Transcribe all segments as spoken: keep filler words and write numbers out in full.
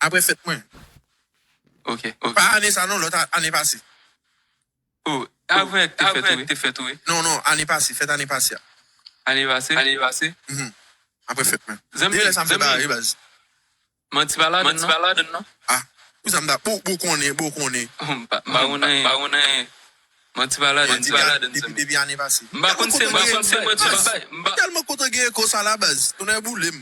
Apre fèt mwen. Ok, ok. Pa ane sa non, lòt a- ane pase. Oh, avan k te fèt ou, wi. Non, non, ane pase, fèt ane pase a. Ane pase? Ane pase? Mhm. Apre fèt mwen. Zanmi, Depi lè sa m zanmi. prepare, baz. Manti pa ladan, non? Manti pa ladan, non? Ah, pou sa m da, pou, pou konnen, pou konnen. Hum, pa, pa konnen. Pa konnen. Manti pa ladan, Depi, manti pa ladan, depi, zanmi. Depi ane pase. M pa konn se manti w ap bay, m pa bay. M pa Tèlman kontan gen eko sa la, baz. Tonè boule m.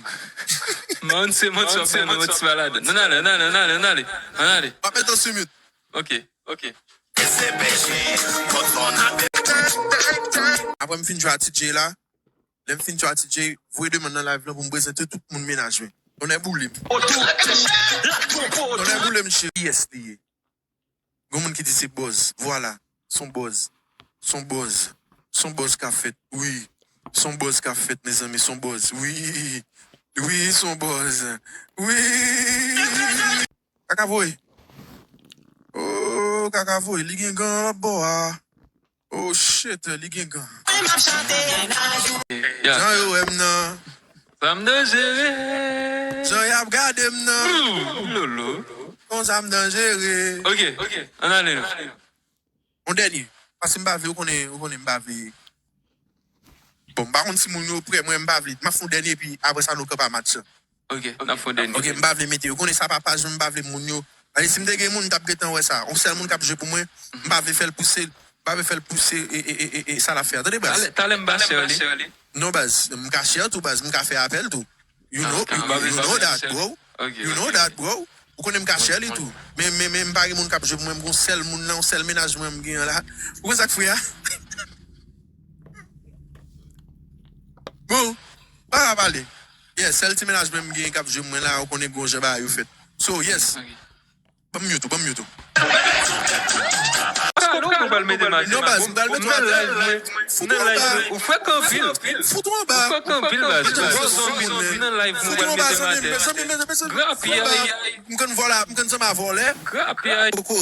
M pa konn se manti w ap bay, non, manti pa ladan. Ann ale, ann ale, ann ale, ann ale, ann ale. M ap met an sou mute. Ok, ok. Apre m fin jwe a T J la, lè m fin jwe a T J, voye demann nan live lan pou m prezante tout moun mennaj mwen. Tonè boule m. Tonè boule m, cheri. Yes, li ye. Gon moun ki di se buzz. Vwala. Son buzz. Son buzz. Son buzz k ap fèt. Wi. Son buzz k ap fèt, mezanmi. Son buzz. Wi. Wi, son buzz. Wi. Kaka voye. Oh, kaka voye. Li gen gan anba bò a. Oh, shit, li gen gan. Ya. Jan yo wè m nan. Sa m danjere. Jan y ap gade m nan. Lolo. Konsa m danjere. Ok, ok. Ann ale, non. Yon dènye. Paske m pa vle, ou konnen, ou konnen m pa vle. Bon, m pa konn si moun yo prè, mwen m pa vle. M ap fè yon dènye, epi apre sa, nou kanpe match lan. Ok, n ap fè yon dènye. Ok, m pa vle mete. Ou konnen sa pa paj, m pa vle moun yo. Paske si m te gen moun, m t ap gentan wè sa. Yon sèl moun k ap jwe pou mwen, m pa vle fè l pouse, m pa vle fè l pouse e, e, e, e, e sa l ap fè a. Tande, baz. Talè, talè m pa share li. Non, baz. M ka share tou, baz. M ka fè apèl tou. You know, Ok, you, m pa vle you sa know fè that, share. Bro. Ok, You know ok. That, bro. Ou konnen m ka share li tou. Men, men, men m pa gen moun k ap jwe pou mwen. M gon sèl moun nan, yon sèl mennaj mwen m gen an la. Ou konn sa k fre a? Bon, pa ka pale. Yeah, sèl ti mennaj mwen m gen k ap jwe pou mwen la, ou konnen gon jan bagay yo fèt. So, yes. Ok. Ban m mute ou, ban m mute ou. Ah, non, mwen pral mete maten. Non, baz, m pral mete Nan maten. Live mwen. Fout Nan ou Live anba. Mwen. Ou fèk anpil. Fout ou anba. Ou fèk anpil, baz. Ou fèk anpil, baz. Nan Live mwen, Fout ou mwen anba, mete zanmi m. maten. Mezanmi, mezanmi, mezanmi. Grapyay. M konn vòlè, m konn sanm a vòlè. Grapyay. Poko.